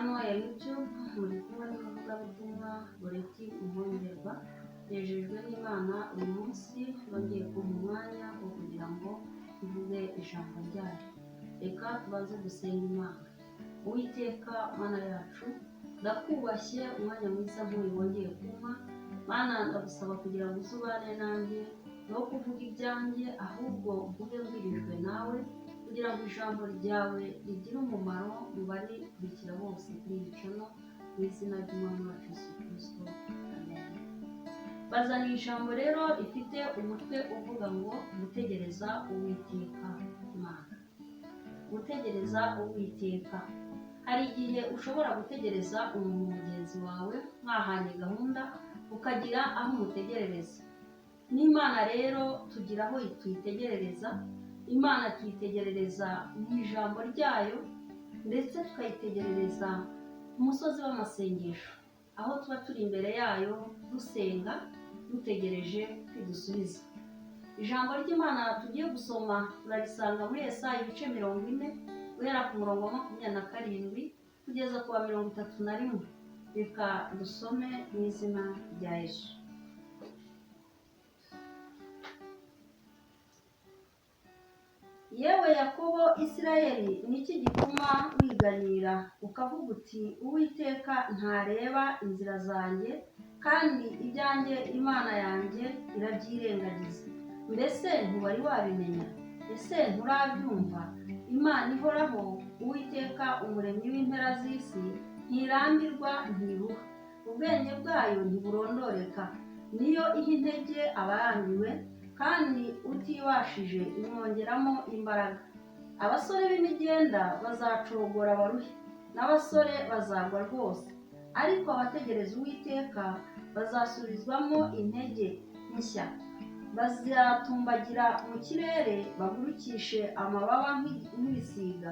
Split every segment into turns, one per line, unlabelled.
Channel ya YouTube, muri kumwe n'umuvugabutumwa Goreti Muhongerwa. Nejejwe n'Imana uyu munsi bongeye kumpa umwanya wo kugira ngo mvuge ijambo ryayo. Reka tubanze dusenga Imana. Uwiteka Mana yacu, ndakubashye umwanya mwiza nk'uyu wongeye kumpa. Mana, ndagusaba kugira ngo uzubane nanjye, no kuvuga ibyanjye, ahubwo mvuge mbwirijwe nawe, kugira ngo ijambo ryawe rigire umumaro mu barikurikira bose kuri iyi channel, mu izina ry'Umwami wacu Yesu Kristo, amen. Bazaniye ijambo rero rifite umutwe uvuga ngo gutegereza Uwiteka Imana. Gutegereza Uwiteka. Hari igihe ushobora gutegereza umuntu mugenzi wawe mwahanye gahunda, ukagira aho umutegerereza. N'Imana rero tugira aho tuyitegerereza. Imana tuyitegerereza mu ijambo ryayo, ndetse tukayitegerereza ku musozi w'amasengesho, aho tuba turi imbere yayo dusenga, dutegereje kwidusubiza. Ijambo ry'Imana tugiye gusoma turarisanga muri Yesaya ibice 40, guhera ku murongo wa 27 kugeza ku wa 31. Reka dusome mu izina rya Yesu. Yewe Yakobo, Isirayeli, niki gituma wiganira ukavuga uti: Uwiteka ntareba inzira zanjye, kandi ibyanjye Imana yanjye irabyirengagiza? Mbese ntiwari wabimenya? Ese nturabyumva? Imana ihoraho, Uwiteka umuremyi w'impera z'isi, ntirambirwa, ntiruha, ubwenge bwayo ntiburondoreka. Niyo iha intege abarambiwe, kandi utibashije imwongeramo imbaraga. Abasore b'imigenda bazacogora baruhe, n'abasore bazagwa rwose, ariko abategereza Uwiteka bazasubizwamo intege nshya, bazatumbagira mu kirere, bagurukishe amababa nk'ibisiga,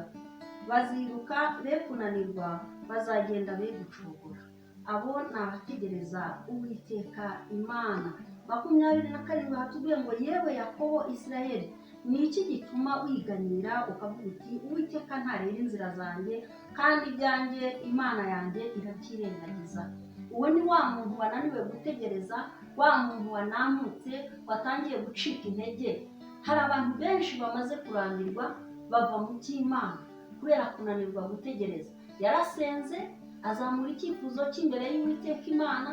baziruka be kunanirwa, bazagenda be gucogora. Abo ni abategereza Uwiteka Imana. 27 hatubwiye ngo: yewe Yakobo, Isirayeli, ni iki gituma wiganira ukavuga uti: Uwiteka ntareba inzira zanjye, kandi ibyanjye Imana yanjye irabyirengagiza? Uwo ni wa muntu wananiwe gutegereza, wa muntu wanamutse, watangiye gucika intege. Hari abantu benshi bamaze kurambirwa bava mu by'Imana kubera kunanirwa gutegereza. Yarasenze, azamura icyifuzo cy'imbere y'Uwiteka Imana,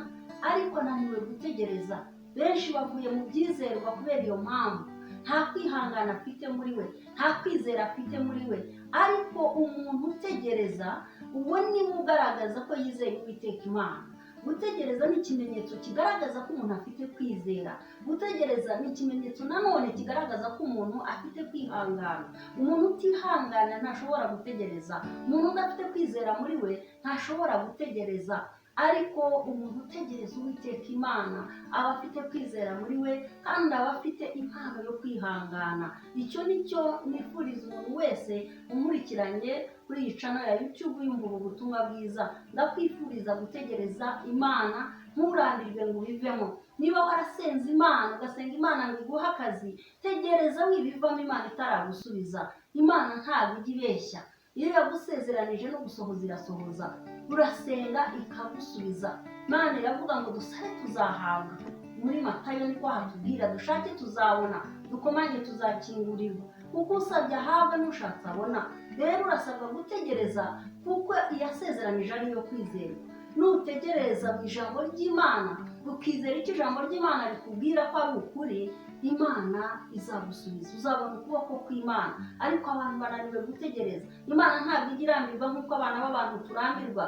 ariko ananiwe gutegereza. Benshi bavuye mu byizerwa kubera iyo mpamvu. Nta kwihangana afite muri we, nta kwizera afite muri we. Ariko umuntu utegereza, uwo niwe ugaragaza ko yizeye Uwiteka Imana. Gutegereza ni ikimenyetso kigaragaza ko umuntu afite kwizera. Gutegereza ni ikimenyetso nanone kigaragaza ko umuntu afite kwihangana. Umuntu utihangana ntashobora gutegereza. Umuntu udafite kwizera muri we ntashobora gutegereza. Ariko umuntu utegereza Uwiteka Imana aba afite kwizera muri we, kandi aba afite impano yo kwihangana. Icyo nicyo nifuriza umuntu wese umurikiranye kuri iyi channel ya YouTube yumva ubu butumwa bwiza. Ndakwifuriza gutegereza Imana, nturambirwe ngo ubivemo. Niba warasenze Imana, ugasenga Imana ngo iguhe akazi, tegereza wibivamo Imana itaragusubiza. Imana ntabwo ijya ibeshya. Iyo yagusezeranije no gusohoza irasohoza. Urasenga ikagusubiza. Imana iravuga ngo dusabe tuzahabwa. Muri Matayo niko hatubwira, dushake tuzabona, dukomanye tuzakingurirwa. Kuko usabye ahabwa, n'ushatse abona. Rero urasabwa gutegereza, kuko iyasezeranije ari iyo kwizerwa. Nutegereza mu ijambo ry'Imana, ukizera icyo ijambo ry'Imana rikubwira ko ari ukuri, Imana izagusubiza, uzabona ukuboko kw'Imana. Ariko abantu bananiwe gutegereza. Imana ntabwo ijya irambirwa nk'uko abana b'abantu turambirwa.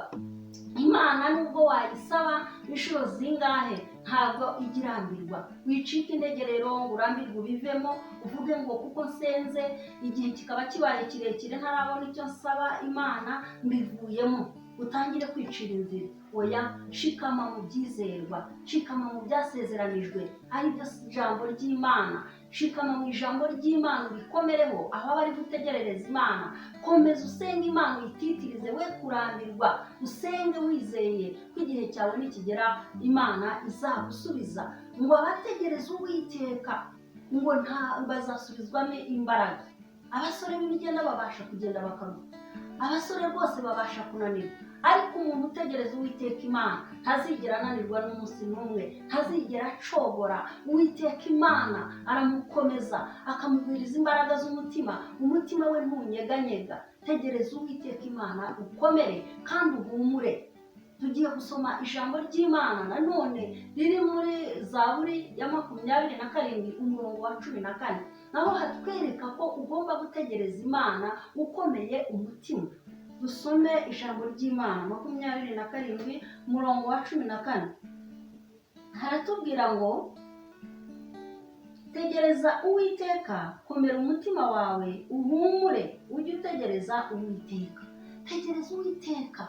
Imana nubwo wayisaba inshuro zingahe, ntabwo ijya irambirwa. Wicike intege rero ngo urambirwe ubivemo, uvuge ngo kuko nsenze igihe kikaba kibaye kirekire ntarabona icyo nsaba Imana, mbivuyemo, utangire kwicira inzira. Oya, shikama mu byizerwa, shikama mu byasezeranijwe, ari byo jambo ry'Imana. Shikama mu ijambo ry'Imana, ubikomereho aho aba ari gutegerereza Imana. Komeza usenge Imana, uyititirize, we kurambirwa, usenge wizeye ko igihe cyawe nikigera Imana izagusubiza. Ngo abategereza Uwiteka ngo nta bazasubizwamo imbaraga. Abasore b'imigenda babasha kugenda bakaruha, abasore rwose babasha kunanirwa, Ariko umuntu utegereza Uwiteka Imana ntazigera ananirwa n'umunsi n'umwe, ntazigera acogora. Uwiteka Imana aramukomeza, akamugwiriza imbaraga z'umutima, umutima we ntunyeganyega. Tegereza Uwiteka Imana, ukomere kandi uhumure. Tugiye gusoma ijambo ry'Imana nanone riri muri Zaburi ya 27, umurongo wa 14, naho hatwereka ko ugomba gutegereza Imana ukomeye umutima. Dusome ijambo ry'Imana, 27, umurongo wa 14, haratubwira ngo: "Tegereza Uwiteka, komera umutima wawe, uhumure, ujye utegereza Uwiteka." Tegereza Uwiteka,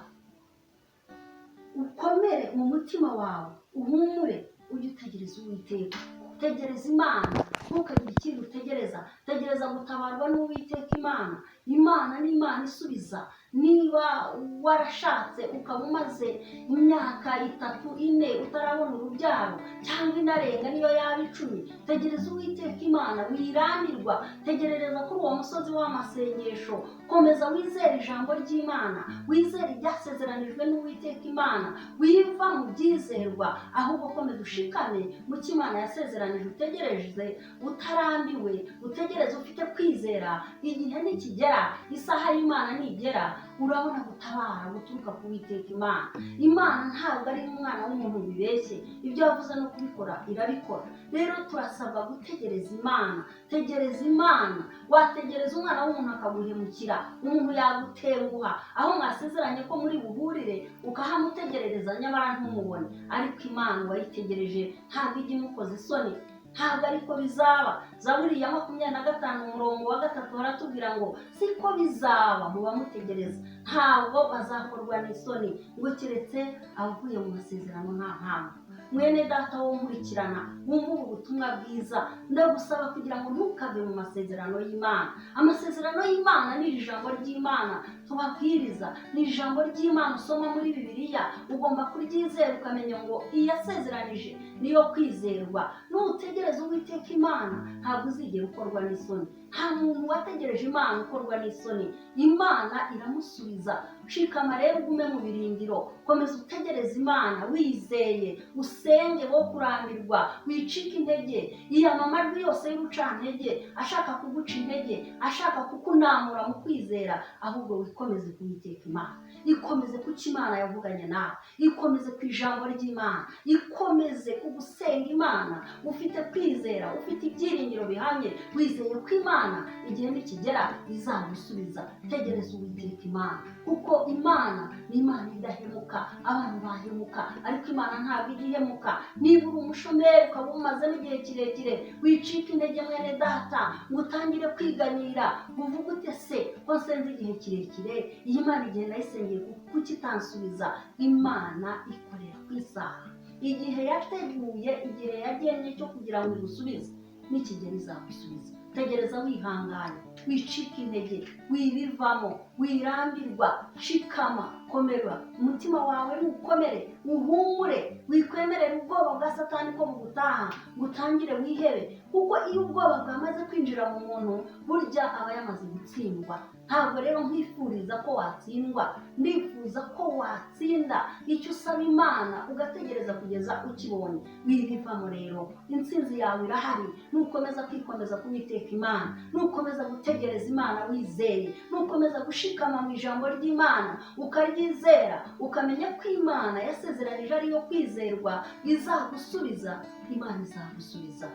ukomere mu mutima wawe, uhumure, ujye utegereza Uwiteka. Tegereza Imana, ntukagire ikindi utegereza. Tegereza gutabarwa n'Uwiteka Imana. Imana ni Imana isubiza. Niba warashatse ukaba umaze imyaka 3, 4 utarabona urubyaro, cyangwa inarenga niyo yaba 10, tegereza Uwiteka Imana, wirambirwa. Tegerereza kuri uwo musozi w'amasengesho. Komeza wizere ijambo ry'Imana, wizere ibyasezeranijwe n'Uwiteka Imana. Wiva mu byizerwa, ahubwo komeza ushikame mu cyo Imana yasezeranije, utegereze utarambiwe, utegereze ufite kwizera. Igihe nikigera, isaha y'Imana nigera, urabona gutabara guturuka ku Witeka Imana. Imana ntabwo ari umwana w'umuntu bibeshye, ibyo yavuze no kubikora irabikora. Rero turasabwa gutegereza Imana. Tegereza Imana. Wategereza umwana w'umuntu akaguhemukira, umuntu yagutenguha, aho mwasezeranye ko muri buhurire ukahamutegerereza nyamara ntumubone. Ariko Imana wayitegereje ntabwo ijya imukoza isoni, ntabwo ariko bizaba. Zaburi ya 25, umurongo wa 3, haratubwira ngo: "Siko bizaba mu bamutegereza, ntabwo bazakorwa n'isoni, ngo keretse abavuye mu masezerano nta mpamvu." Mwene data wo nkurikirana, wumva ubu butumwa bwiza, ndagusaba kugira ngo ntukave mu masezerano y'Imana. Amasezerano y'Imana ni ijambo ry'Imana tubabwiriza, ni ijambo ry'Imana usoma muri Bibiliya. Ugomba kuryizera, ukamenya ngo iyasezeranije niyo kwizerwa. Nutegereza Uwiteka Imana ntabwo uzigera ukorwa n'isoni. Nta muntu wategereje Imana ukorwa n'isoni, Imana iramusubiza. Shikama rero, ugume mu birindiro, komeza utegereze Imana wizeye, usenge wo kurambirwa, wicike intege. Iyama amajwi yose y'urucantege ashaka kuguca intege, ashaka kukunamura mu kwizera, ahubwo wikomeze ku Uwiteka Imana, ikomeze ku cyo Imana yavuganye nawe, ikomeze ku ijambo ry'Imana, ikomeze ku gusenga Imana ufite kwizera, ufite ibyiringiro bihamye, wizeye ko Imana igihe nikigera izagusubiza. Tegereza Uwiteka Imana, kuko Imana ni Imana idahemuka. Abantu bahemuka, ariko Imana ntabwo ijya ihemuka. Niba uri umushomeri ukaba umazemo igihe kirekire, wicika intege mwene data, ngo utangire kwiganyira, uvuge ute se ko nsenze igihe kirekire, iyi Mana igihe nayisengeye kuki itansubiza? Imana ikorera ku isaha. Igihe yateguye, igihe yagennye cyo kugira ngo igusubize nikigera, izagusubiza. Tegereza wihangane, wicika intege, wibivamo, wirambirwa. Shikama, komera umutima wawe, nukomere, uhumure. Wikwemerera ubwoba bwa Satani ko bugutaha ngo utangire wihebe, kuko iyo ubwoba bwamaze kwinjira mu muntu, burya aba yamaze gutsindwa. Ntabwo rero nkwifuriza ko watsindwa, ndifuza ko watsinda icyo usaba Imana, ugategereza kugeza ukibonye. Wibivamo rero, intsinzi yawe irahari nukomeza kwikomeza ku Uwiteka Imana, nukomeza gutegereza Imana wizeye, nukomeza gushikama mu ijambo ry'Imana ukaryizera, ukamenya ko Imana yasezeranije ariyo kwizerwa, izagusubiza. Imana izagusubiza.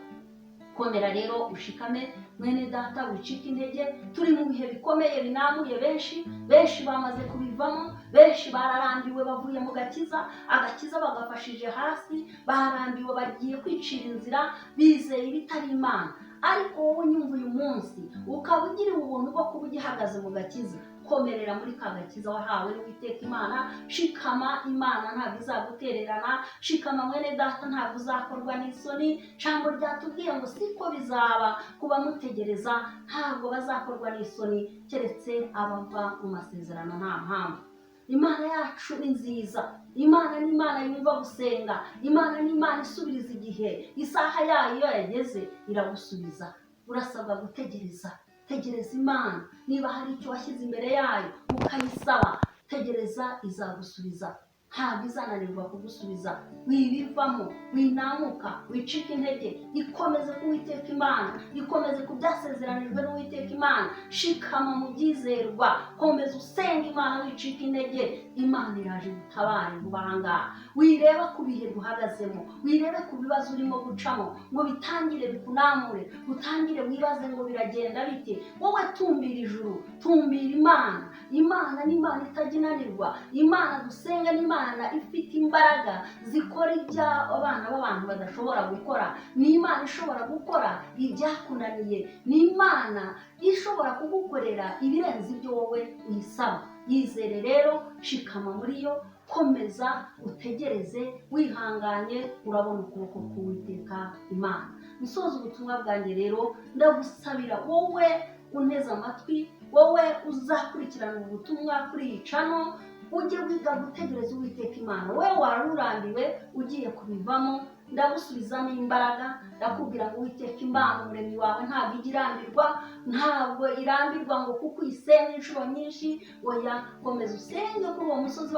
Komera rero, ushikame mwene data, wicike intege. Turi mu bihe bikomeye binamuye benshi, benshi bamaze kubivamo, benshi bararambiwe, bavuye mu gakiza, agakiza bagafashije hasi, barambiwe, bagiye kwicira inzira, bizeye ibitari Imana. Ariko wowe unyumva uyu munsi, ukaba ugiriwe ubuntu bwo kuba ugihagaze mu gakiza, komerera muri ka gakiza wahawe n'Uwiteka Imana. Shikama, Imana ntabwo izagutererana. Shikama mwene data, ntabwo uzakorwa n'isoni. Ijambo ryatubwiye ngo siko bizaba ku bamutegereza, ntabwo bazakorwa n'isoni, keretse abava mu masezerano nta mpamvu. Imana yacu ni nziza. Imana ni Imana yumva gusenga. Imana ni Imana isubiriza igihe. Isaha yayo iyo yageze iragusubiza. Urasabwa gutegereza. Tegereza Imana. Niba hari icyo washyize imbere yayo ukayisaba, Tegereza, izagusubiza, ntabwo izananirwa kugusubiza. Wibivamo, winamuka, wicika intege, ikomeze ku Uwiteka Imana, ikomeze ku byasezeranijwe n'Uwiteka Imana. Shikama mu byizerwa, komeza usenga Imana, wicika intege. Imana iraje gutabara vuba aha ngaha. Wireba ku bihe duhagazemo, wirebe ku bibazo urimo gucamo ngo bitangire bikunamure, utangire wibaze ngo biragenda bite. Wowe tumbira ijuru, tumbira Imana. Imana ni Imana itajya inanirwa. Imana dusenga ni Imana ifite imbaraga zikora ibya abana b'abantu badashobora gukora. Ni Imana ishobora gukora ibyakunaniye, ni Imana ishobora kugukorera ibirenze ibyo wowe uyisaba. Yizere rero, shikama muri yo, komeza utegereze wihanganye, urabona ukuboko k'Uwiteka Imana. Nsoza ubutumwa bwanjye rero, ndagusabira wowe unteze amatwi, wowe uzakurikirana ubu butumwa kuri iyi channel, ujye wiga gutegereza Uwiteka Imana. Wowe wari urambiwe ugiye kubivamo, ndagusubizamo imbaraga, ndakubwira ngo Uwiteka Imana umuremyi wawe ntabwo ijya irambirwa, ntabwo irambirwa ngo kuko uyisenga inshuro nyinshi. Oya, komeza usenge kuri uwo musozi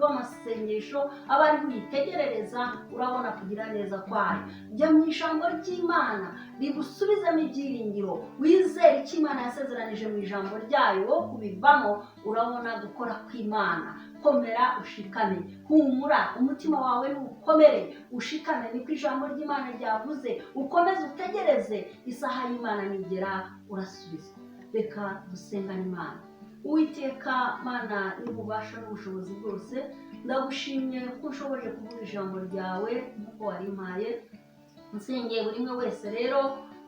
w'amasengesho, aba ari uyitegerereza, urabona kugira neza kwayo. Jya mu ijambo ry'Imana rigusubizemo ibyiringiro, wizere icyo Imana yasezeranije mu ijambo ryayo, wo kubivamo urabona gukora kw'Imana. Komera ushikame, humura, umutima wawe nukomere, ushikame, niko ijambo ry'Imana ryavuze. Ukomeze utegereze, isaha y'Imana nigera urasubizwa. Reka dusengane Imana. Uwiteka Mana n'ububasha n'ubushobozi bwose, ndagushimye ko ushoboje kuvuga ijambo ryawe nk'uko warimpaye. Nsengeye buri umwe wese rero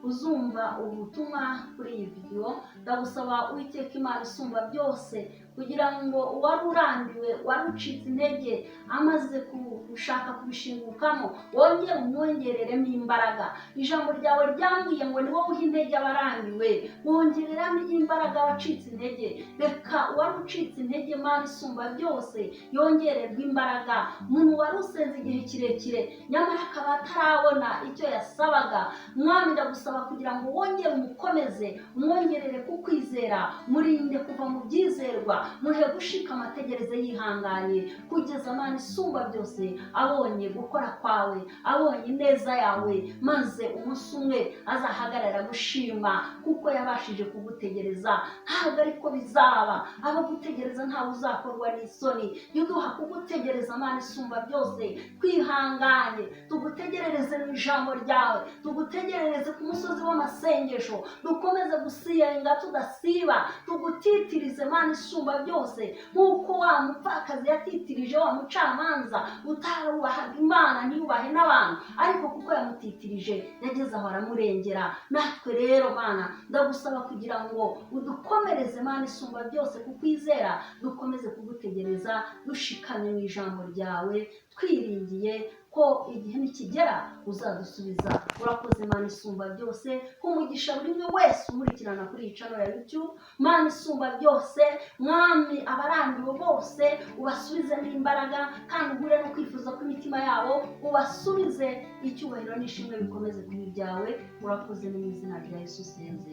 uzumva ubutumwa kuri iyi video, ndagusaba Uwiteka Imana isumba byose, kugira ngo uwari urambiwe, wari ucitse intege, amaze gushaka kubishingukamo, wongere umwongereremo imbaraga. Ijambo ryawe ryambwiye ngo ni wowe uha intege abarambiwe, wongereramo imbaraga abacitse intege. Reka uwari ucitse intege, Mana isumba byose, yongererwe imbaraga. Umuntu wari usenze igihe kirekire nyamara akaba atarabona icyo yasabaga, Mwami ndagusaba kugira ngo wongere umukomeze, umwongerere kukwizera, murinde kuva mu byizerwa, muhe gushika amategereze yihanganye, kugeza Mana isumba byose abonye gukora kwawe, abonye ineza yawe, maze umunsi umwe azahagarara gushima kuko yabashije kugutegereza. Ntabwo ariko bizaba, abagutegereza ntawe uzakorwa n'isoni. Jya uduha kugutegereza Mana isumba byose, twihanganye, tugutegerereze mu ijambo ryawe, tugutegerereze ku musozi w'amasengesho, dukomeze gusenga tudasiba, tugutitirize Mana isumba byose, nk'uko wa mupfakazi yatitirije wa mucamanza utarubahaga Imana ntiyubahe n'abantu, ariko kuko yamutitirije yageze aho aramurengera. Natwe rero Mana ndagusaba kugira ngo udukomereze Mana isumba byose kukwizera, dukomeze kugutegereza dushikamye mu ijambo ryawe, twiringiye ko igihe nikigera uzadusubiza. Urakoze Mana isumba byose, umugisha buri umwe wese umurikirana kuri iyi channel ya YouTube. Mana isumba byose, Mwami, abarambiwe bose ubasubizemo imbaraga, kandi uhure no kwifuza kw'imitima yabo, ubasubize icyubahiro n'ishimwe bikomeze kuba ibyawe. Urakoze, ni mu izina rya Yesu senze.